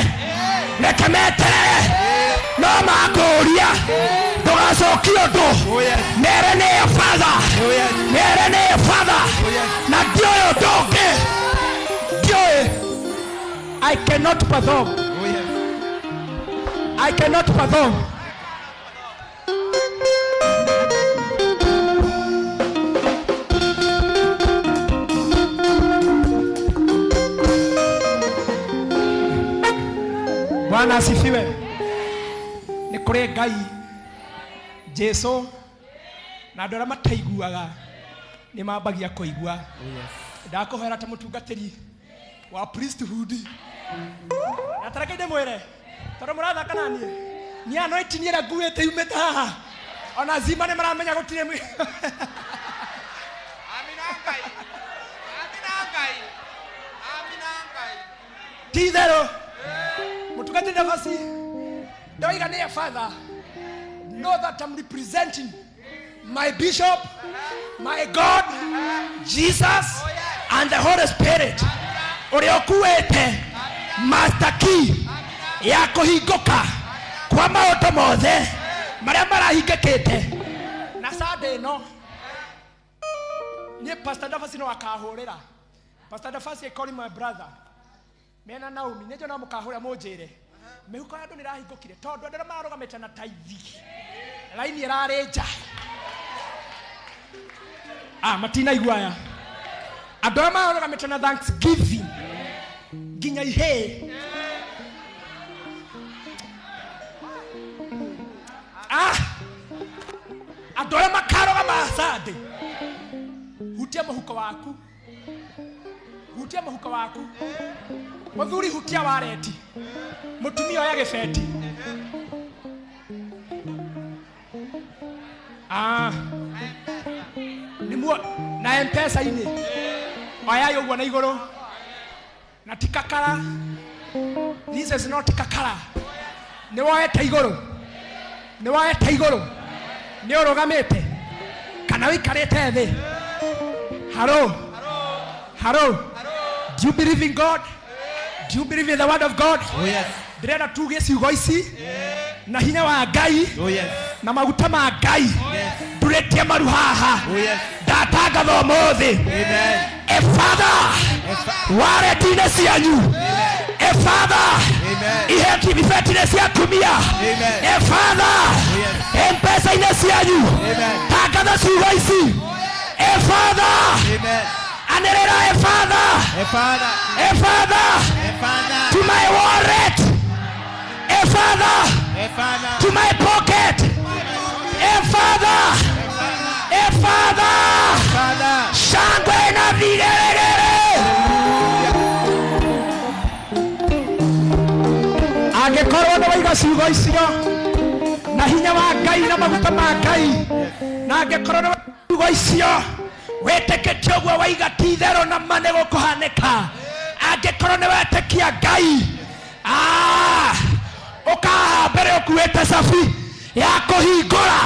reke meterere, no makũũria ndũgacokie ũndũ. Oh, yes. Mere nĩ Father. Oh, yes. Mere nĩ Father. Yes. Na ndiũĩ ũndũ ũngĩ, ndiũĩ. I cannot perform. Oh, yes. I cannot perform. Bwana asifiwe. Nĩ kũrĩ Ngai Jesu na andũ arĩa mataiguaga nĩ mambagia kũigua. Ndakũhoera ta mũtungatĩri wa priesthood, na tareke ndĩmwĩre, tondũ mũrathaka na niĩ, niĩ anointing ĩrĩa nguĩte yumĩte haha, ona zima nĩ maramenya gũtirĩ Amina Ngai. Amina Ngai. Amina Ngai. Ti itherũ, mũtungatĩri nafasi ndoiga nĩ Father, know that I'm representing my bishop, my God, Jesus and the Holy Spirit, ũrĩa ũkuĩte master key ya kũhingũka kwa maũndũ mothe marĩa marahingĩkĩte. Na Sunday ĩno niĩ Pastor Dafasi no akahũrĩra. Pastor Dafasi, I call him my brother, mena Naomi nĩnjũ no mũkahũra mũnjĩre mĩhuko ya andũ nĩrahingũkire, tondũ andũ arĩa marũgamĩte na taithi raini ĩrarĩ nja. Ah, matinaigua aya andũ arĩa marũgamĩte na thanksgiving nginya ihĩĩ. Ah, andũ arĩa makarũgama ma Sunday. Hutia mũhuko waku. Hutia mũhuko waku. Mũthuri hutia wareti. Mũtumia oya gĩbeti. Ah. Nĩmuo na M-Pesa inĩ. Oyai ũguo na igũrũ. Na ti kakara. This is not kakara. Nĩ woete igũrũ. Nĩ woete igũrũ. Nĩ ũrũgamĩte. Kana ũikarĩte thĩ. Hello. Hello. Do you believe in God? Do you believe in the word of God? Oh yes. Ndĩrenda tuge ciugo ici na hinya wa Ngai. Oh yes. Na maguta ma Ngai. Ndurĩtie maru haha. Oh yes. Ndatangatha ũmũthĩ. Amen. E Father, wareti-inĩ cianyu. E Father, Amen. ibeti-inĩ cia atumia. Amen. E Father, Yes. M-Pesa-inĩ cianyu. Amen. Tangatha ciugo ici. E Father, Amen. anĩrĩra e Father, E Father. e Father, E Father. to my wallet. E Father, E Father. to my pocket. E Father, e Father, Father. shangwe na vigeregere. Angĩkorwo nĩ waiga ciugo icio na hinya wa Ngai na maguta ma Ngai, na angĩkorwo nĩ waiga ciugo icio wĩtĩkĩtie ũguo waiga ti itherũ na ma nĩ gũkũhanĩka. Angĩkorwo nĩ wetĩkia Ngai, ũkahaha mbere ũkuĩte cabi ya kũhingũra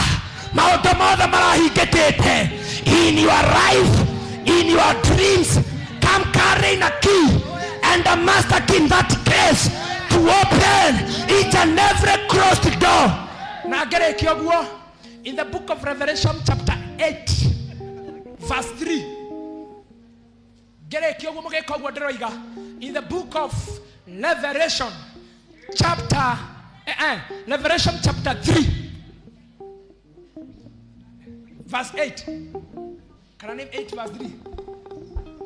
maũndũ mothe marahingĩkĩte. In your life, in your dreams, come carrying a key and a master key in that case to open each and every closed door. Na ngerĩkia ũguo, in the book of Revelation chapter 8 verse 3. Ngerĩkia ũguo mũgĩka ũguo ndĩroiga. In the book of Revelation chapter Revelation chapter 3 verse 8. Kana nĩ 8 verse 3.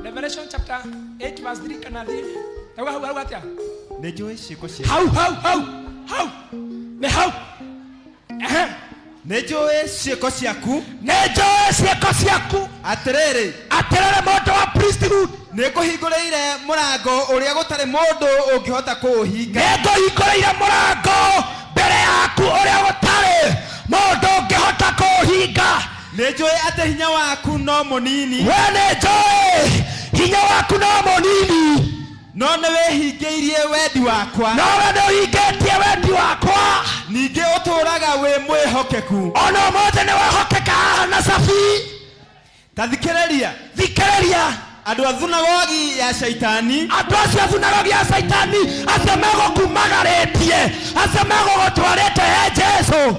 Revelation chapter 8 verse 3 kana 3. Tauga hau hau atia? Nĩ njũĩ ciĩko ciaku. Hau hau hau hau. Nĩ hau. Ehe. Nĩ njũĩ ciĩko ciaku. Nĩ njũĩ ciĩko ciaku. Atĩrĩrĩ. Atĩrĩrĩ mũndũ wa priesthood. Nĩ ngũhingũrĩire mũrango ũrĩa gũtarĩ mũndũ ũngĩhota kũũhinga. Nĩ ngũhingũrĩire mũrango mbere yaku ũrĩa gũtarĩ mũndũ ũngĩhota kũũhinga. Nĩ njũĩ atĩ hinya waku no mũnini. We nĩ njũĩ hinya waku no mũnini. No nĩ wĩhingĩirie wendi wakwa. No we nĩ ũhingĩtie wendi wakwa. Ningĩ ũtũũraga wĩ mwĩhokeku. Ona ũmũthĩ nĩ wehokeka haha na cabi. Ta thikĩrĩria. Thikĩrĩria. Andũ a thunagogi ya Shaitani. Andũ acio a thunagogi ya Shaitani, acio megũkumagarĩtie, acio megũgũtwarĩte he Jesũ.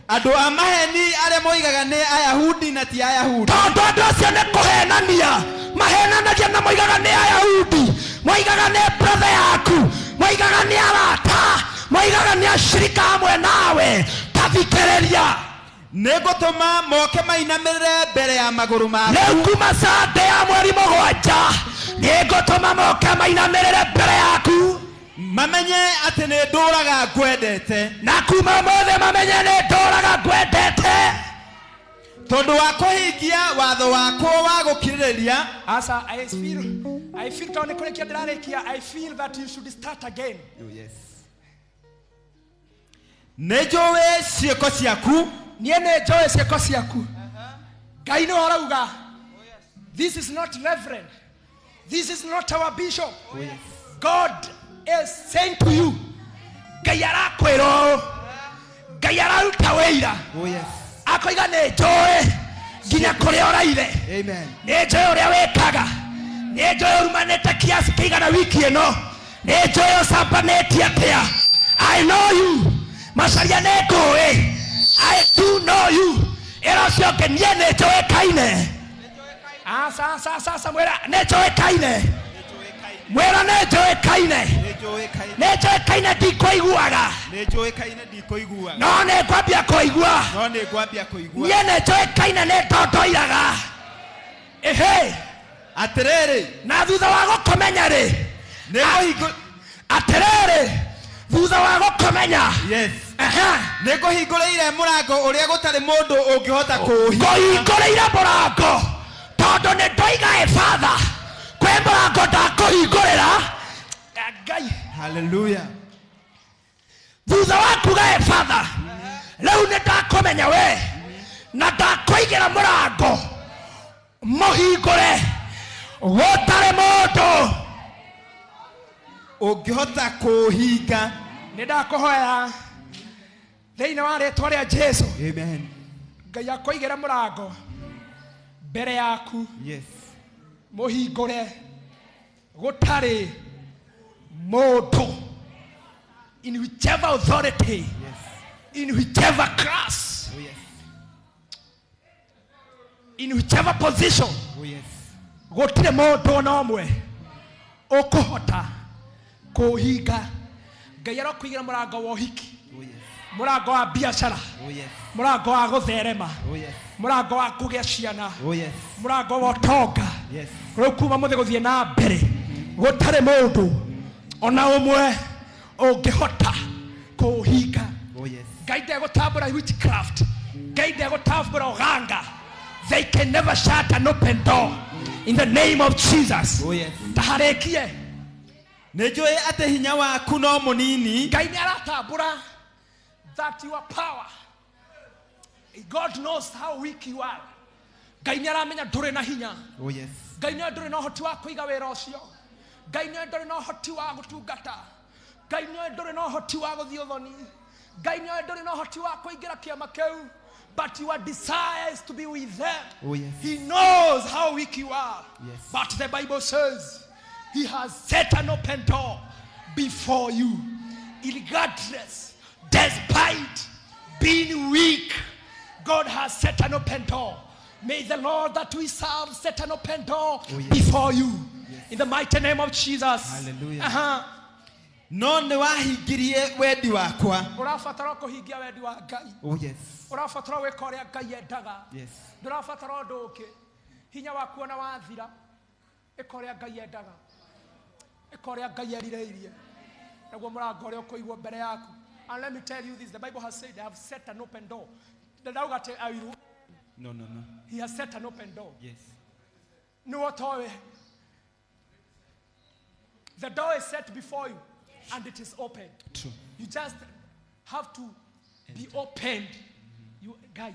Andũ a maheni arĩa moigaga nĩ Ayahudi na ti Ayahudi. Tondũ andũ acio nĩ kũhenania mahenanagia na moigaga nĩ Ayahudi, moigaga nĩ brother yaku, moigaga nĩ arata, moigaga nĩ ashirika hamwe nawe. Ta thikĩrĩria. Nĩ ngũtũma moke mainamĩrĩre mbere ya magũrũ maku. Rĩu kuma Sunday ya mweri mũgwanja nĩ ngũtũma moke mainamĩrĩre mbere yaku. Mamenye atĩ nĩ ndũraga ngwendete. Na kuma ũmũthĩ mamenye nĩ ndũraga ngwendete. Tondũ wa kũhingia watho wakwa wa gũkirĩrĩria. Asa, I feel tondũ nĩ kũrĩkia ndĩrarĩkia, I feel that you should start again. Oh yes. Nĩ njũĩ ciĩko ciaku. Niĩ nĩ njũĩ ciĩko ciaku. Ngai nĩwe ũrauga. This is not reverend. This is not our bishop. Oh yes. God is saying to you, Ngai arakwĩra ũũ. Ngai araruta wĩira. Oh yes. Akoiga nĩ njũĩ nginya kũrĩa ũraire. Amen. Nĩ njũĩ ũrĩa wĩkaga. Nĩ njũĩ ũrumanĩte kiasi kĩigana wiki ĩno. Nĩ njũĩ ũcambanĩtie atĩa. I know you. Macaria nĩ ngũĩ. I do know you. Ĩra ũcio ũngĩ niĩ nĩ njũĩkaine. Aca aca aca aca mwĩra nĩ njũĩkaine. Mwĩra nĩ njũĩkaine. Nĩ njũĩkaine ndikũiguaga. Nĩ njũĩkaine ndikũiguaga. No nĩ ngwambia kũigua. No nĩ ngwambia kũigua. Niĩ nĩ njũĩkaine nĩ ndondoiraga. Ĩhĩ. Atĩrĩrĩ. Na thutha wa gũkũmenya rĩ. Atĩrĩrĩ. Thutha wa gũkũmenya. Yes. Aha. Nĩ ngũhingũrĩire mũrango ũrĩa gũtarĩ mũndũ ũngĩhota kũũhinga. Ngũhingũrĩire mũrango tondũ nĩ ndoiga ĩ father kwĩ mũrango ndakũhingũrĩra. Ngai. Hallelujah. Thutha wa kuga ĩ father rĩu nĩ ndakũmenya we na ndakũigĩra mũrango mũhingũre gũtarĩ mũndũ ũngĩhota kũũhinga. Nĩ ndakũhoya thĩinĩ wa rĩtwa rĩa Jesu. Amen. Ngai akũigĩre mũrango mbere yaku. Yes. Mũhingũre gũtarĩ mũndũ. In whichever authority. Yes. In whichever class. Oh, yes. In whichever position. Oh, yes. Gũtirĩ mũndũ ona ũmwe ũkũhota kũhinga. Ngai arokũigĩra mũrango wa ũhiki. Oh, yes. Mũrango wa biacara. Oh, yes. Mũrango wa gũtherema. Oh, yes. Mũrango wa kũgĩa ciana. Oh, yes. Mũrango wa ũtonga. Yes. Rĩu kuma mũthĩ gũthiĩ na mbere gũtarĩ mũndũ ona ũmwe ũngĩhota kũhinga. Oh, yes. Ngai ndegũtambũra witchcraft. Ngai ndegũtambũra ũganga. They can never shut an open door. In the name of Jesus. Oh, yes. Taharĩkie. Nĩ njũĩ atĩ hinya waku no mũnini. Ngai nĩ aratambũra that your power. God knows how weak you are. Ngai nĩ aramenya ndũrĩ na hinya. Oh, yes. Ngai nĩ ndũrĩ na ũhoti wa kũiga wĩra ũcio. Ngai nĩ ndũrĩ na ũhoti wa gũtungata. Ngai nĩ ndũrĩ na ũhoti wa gũthiĩ ũthoni. Ngai nĩ ndũrĩ na ũhoti wa kũingĩra kĩama kĩu. But your desire is to be with them. Oh, yes. He knows how weak you are. Yes. But the Bible says he has set an open door before you. Regardless, despite being weak, God has set an open door. May the Lord that we serve set an open door Oh, yes. before you. Yes. In the mighty name of Jesus. Hallelujah. Uh-huh. No nĩ wahingirie wendi wakwa. Ũrabatara kũhingia wendi wa Ngai. Oh, yes. Ũrabatara gwĩka ũrĩa Ngai endaga. Yes. Ndũrabatara ũndũ ũngĩ. Hinya waku ona wathira, ĩka ũrĩa Ngai endaga. Ĩka ũrĩa Ngai erirĩirie. Naguo mũrango ũrĩa ũkũigwo mbere yaku. And let me tell you this, the Bible has said, I have set an open door. Ndauga atĩ I will. No, no, no. He has set an open door. Yes. Nĩwe ũtoĩ. The door is set before you and it is open. True. You just have to be opened. You guy.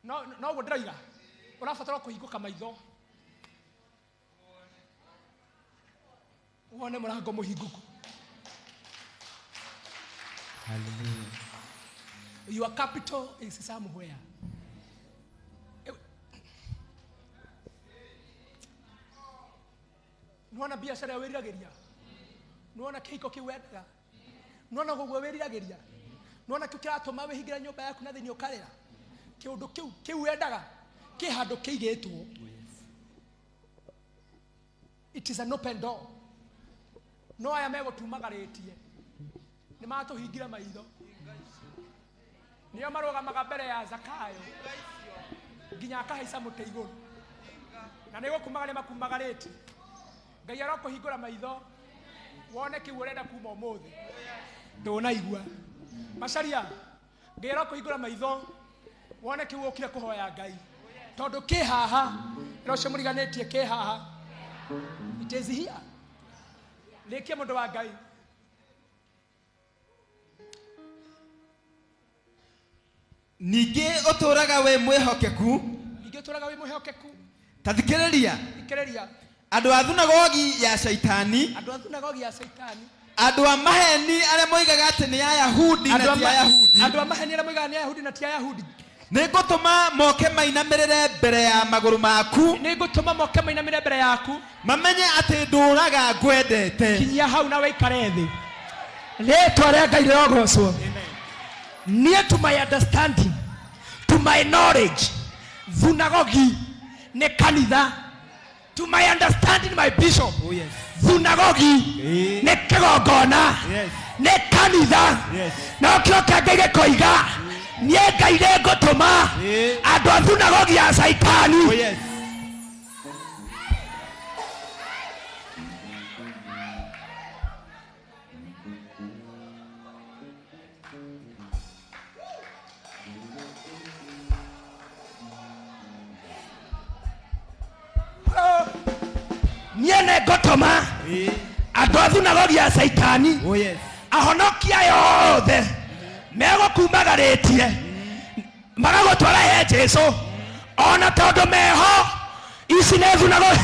No, no, ndĩroiga. Ũrabatara kũhingũka maitho. Wone mũrango mũhingũku. Hallelujah. Your capital is somewhere. Nĩwona biacara ĩyo wĩriragĩria? Nĩwona kĩhiko kĩu wendaga? Nĩwona ũguo wĩriragĩria? Nĩwona kĩu kĩratũma wĩhingĩre nyũmba yaku na thĩinĩ ũkarĩra? Kĩũndũ kĩu wendaga kĩ handũ kĩigĩtwo. It is an open door. No aya megũtumagarĩtie nĩ matũhingire maitho. Nĩo marũgamaga mbere ya Zakayo nginya akahaica mũtĩ igũrũ. Na nĩ gũkumagaria makumagarĩtie. Ngai arokũhingũra maitho wone kĩu ũrenda kuma ũmũthĩ. Ndũnaigua. Macaria, Ngai arokũhingũra maitho wone kĩu ũkire kũhoya Ngai. Tondũ kĩ haha, ĩro ũcio mũriganĩtie kĩ haha. It is here. Rĩkia mũndũ wa Ngai. Ningĩ ũtũũraga wĩ mwĩhokeku. Ningĩ ũtũũraga wĩ mwĩhokeku. Ta thikĩrĩria. Thikĩrĩria. Andũ a thunagogi ya Shaitani. Andũ a thunagogi ya Shaitani. Andũ a maheni arĩa moigaga atĩ nĩ Ayahudi na ti Ayahudi. Andũ a maheni arĩa moigaga nĩ Ayahudi na ti Ayahudi. Nĩ ngũtũma moke mainamĩrĩre mbere ya magũrũ maku. Nĩ ngũtũma moke mainamĩrĩre mbere yaku. Mamenye atĩ ndũũraga ngwendete. Kinyia hau na wĩikare thĩ. Rĩtwa rĩa Ngai rĩrogocwo. Niĩ to my understanding, to my knowledge, thunagogi nĩ kanitha. To my understanding, my bishop, Oh, yes. thunagogi nĩ kĩgongona. Yes. Nĩ kanitha. Yes. No kĩo kĩa Ngai gĩkoiga, niĩ Ngai nĩngũtũma andũ a thunagogi ya Caitani. Oh, yes. Niĩ nĩ ngũtũma andũ a thunagogi ya Caitani, Oh yes. ahonokia yothe megũkumagarĩtie magagũtwara he Jesu, ona tondũ meho ici nĩ thunagogi.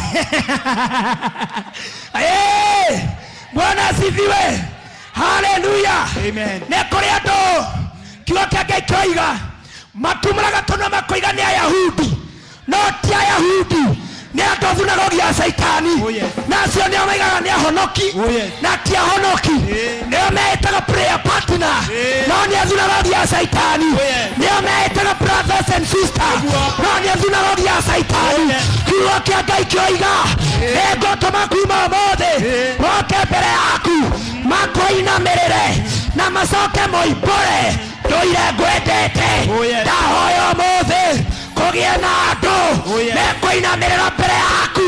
Eh, Bwana asifiwe, haleluya. Amen. Nĩ kũrĩ andũ kiugo kĩa Ngai kĩoiga matumũraga tũnua makoiga nĩ Ayahudi, no ti Ayahudi, nĩ andũ a thunagogi ya Caitani. Oh, yes. Na acio nĩo maigaga nĩ ahonoki, Oh, yes. na ti ahonoki. Eh. Nĩo meĩtaga prayer partner, Eh. no nĩ a thunagogi ya Caitani. Oh, yes. Nĩo meĩtaga brothers and sisters, no nĩ a thunagogi ya Caitani. Oh, yes. Kiugo kĩa Ngai kĩoiga nĩngũtũma kuma ũmũthĩ Eh. moke mbere yaku makwĩinamĩrĩre na macoke moimbũre ndũire ngwendete. Oh, yes. Ndahoya ũmũthĩ kũgĩe na andũ Oh, yes. mekũinamĩrĩra mbere yaku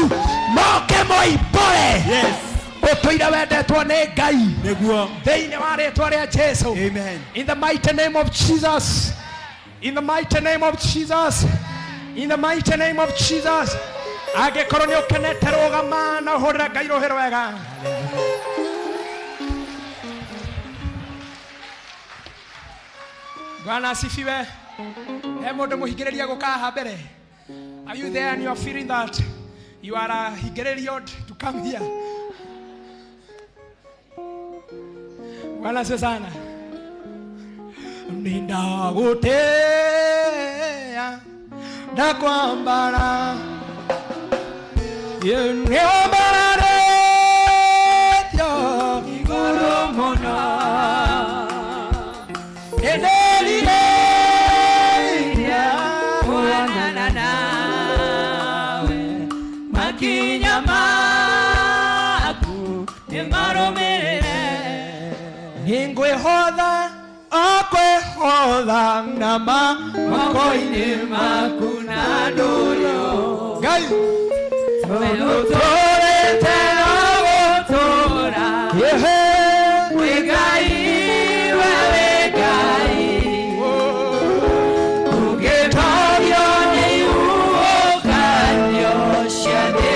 moke moimbũre Yes. ũtũire wendetwo nĩ Ngai Nĩguo. thĩinĩ wa rĩtwa rĩa Jesu. Amen. In the mighty name of Jesus, in the mighty name of Jesus, in the mighty name of Jesus. Angĩkorwo nĩ ũkenete, rũgama na ũhũrĩre Ngai rũhĩ rwega. Bwana asifiwe. He mũndũ mũhingĩrĩria gũka haha mbere? Are you there and you are feeling that you are hingĩrĩrio to come here? Bwana asifiwe sana. Nindagutea ndakwambara nĩwambararĩtio igũrũ mũno, nĩndĩrirĩirie Kuonana nawe, makinya maku nĩmarũmĩrĩre. Nĩngwĩhotha okwĩhotha na moko-inĩ maku na ndũrĩo. Ngai. Tũrĩte no gũtũũra. Yehe. Wĩ Ngai, we wĩ Ngai. Ũngĩtoorio nĩ ihuhũkanio cia thĩ,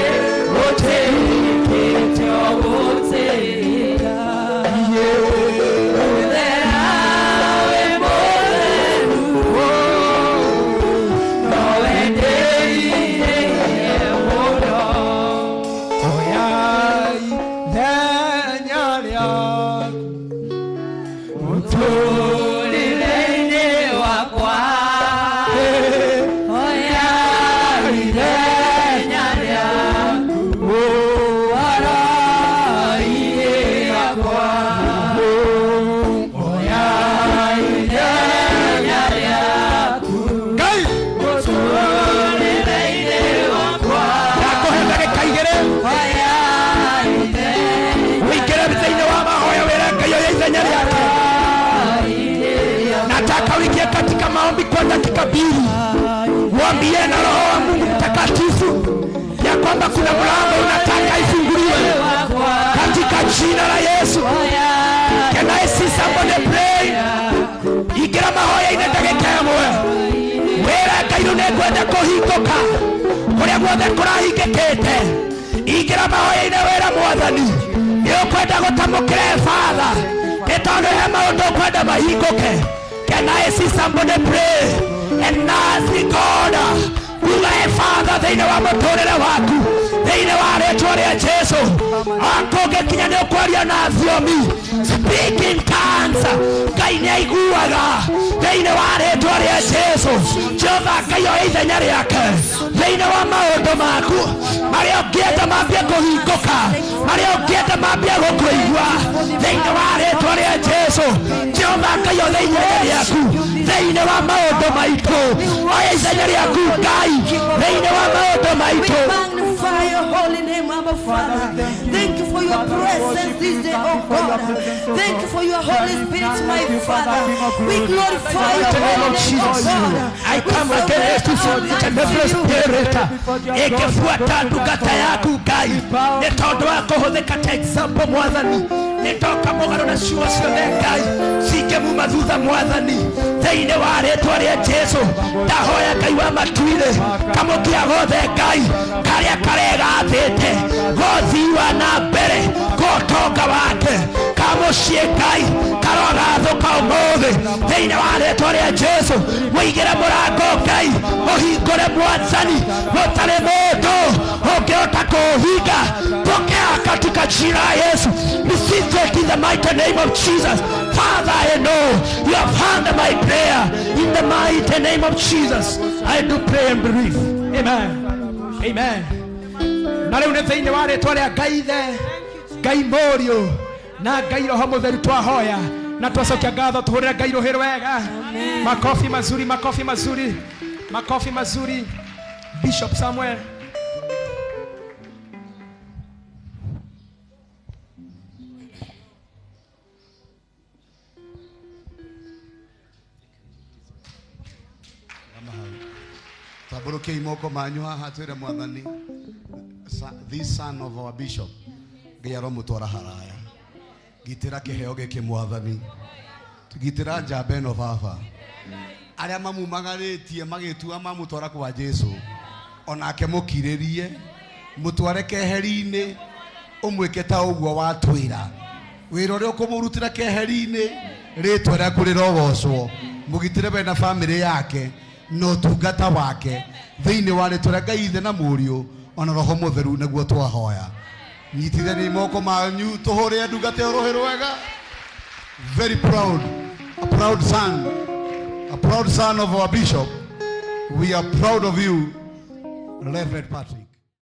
gũtirĩkĩte o gũtĩĩka. Ũthera wĩ mũtheru, nowe ndĩrirĩirie mũno. Oyai ithenya rĩaku Mũtũũrĩre-inĩ wakwa, oya ithenya rĩaku ngoro-inĩ yakwa, oya ithenya rĩaku Ngai. Mũtũũrĩre-inĩ wakwa, Ndakũhe ndagĩka igĩrĩ oya ithenya ũingĩre thĩinĩ wa mahoya wĩre Ngai oya ithenya rĩake. Nataka uingie katika maombi kwa dakika 2, uambie na Roho wa Mungu Mtakatifu ya kwamba kuna mlango unataka ifunguliwe katika jina la Yesu. Can I see somebody pray? Ingĩra mahoya-inĩ ndagĩka ĩmwe, wĩre Ngai rĩu nĩngwenda kũhingũka kũrĩa guothe kũrahingĩkĩte. Ingĩra mahoya-inĩ wĩre Mwathani nĩ ũkwenda gũtamũkĩra Father, nĩ tondũ he maũndũ ũkwenda mahingũke. Can I see somebody pray and ask God uga Father thĩinĩ wa mũtũrĩre waku thĩinĩ wa rĩtwa rĩa Jesu? Akũngĩkinya nĩ ũkwaria na thiomi, speak in tongues. Ngai nĩ aiguaga thĩinĩ wa rĩtwa rĩa Jesu. Jehova Ngai oya ithenya rĩake thĩinĩ wa maũndũ maku marĩa ũngĩenda mambie kũhingũka, marĩa ũngĩenda mambie gũkũigua thĩinĩ wa rĩtwa rĩa Jesu. Jehova Ngai oya ithenya rĩaku thĩinĩ wa maũndũ maitũ, oya ithenya rĩaku Ngai thĩinĩ wa maũndũ We maitũ. magnify your holy name, Abba Father. Thank you for your Father, we presence worship this you. day, Thank oh you for your God. presence, oh Thank God. you for your There Holy is Spirit, none my like you, Father, Father. King of We glory. glorify There your is name holy of name, oh Jesus. God. I We come against surrender our each and lives every to you. spirit ĩngĩbuata ndungata yaku Ngai nĩ tondũ wa kũhũthĩka ta example mwathani nĩ ndoka mũgarũ na ciugo ciothe Ngai cingĩmuma thutha mwathani thĩinĩ wa rĩtwa rĩa Jesu ndahoya Ngai wa matuire kamũkia gothe Ngai karĩa karegathĩte gothiwa na mbere gotonga wake kamũciĩ Ngai karogathũka ũmũthĩ thĩinĩ wa rĩtwa rĩa Jesu mũigĩre mũrango Ngai ũhingũre mwathani gũtarĩ mũndũ ũngĩhota kũũhinga pokea katika jina la Yesu. Receive it in the mighty name of Jesus. Father, I know you have heard my prayer. In the mighty name of Jesus, I do pray and believe. Amen. Amen. Na rĩu nĩ thĩinĩ wa rĩtwa rĩa Ngai Ithe, Ngai Mũriũ na Ngai Roho Mũtheru twahoya na twacokia ngatho tũhũrĩre Ngai rũhĩ rwega. Makofi mazuri, makofi mazuri, makofi mazuri. Bishop Samuel. Tambũrũkiai moko manyu haha twĩre mwathani this son of our bishop Ngai aromũtwara haraya gitĩra kĩheo gĩkĩ mwathani gitĩra njamba ĩno baba arĩa mamumagarĩtie magĩtua mamũtwara kwa Jesu onake mũkirĩrie mũtware keheri-inĩ ũmwĩke ta ũguo watwĩra wĩra ũrĩa ũkũmũrutĩra keheri-inĩ rĩtwa rĩaku rĩrogocwo mũgitĩre we na bamĩrĩ yake na ũtungata wake thĩinĩ wa rĩtwa rĩa Ngai Ithe na Mũriũ ona Roho Mũtheru nĩguo twahoya nyitithani moko manyu tũhũrĩre ndungata ĩyo rũhĩ rwega. Very proud, a proud son, a proud son of our bishop. We are proud of you, Reverend Patrick.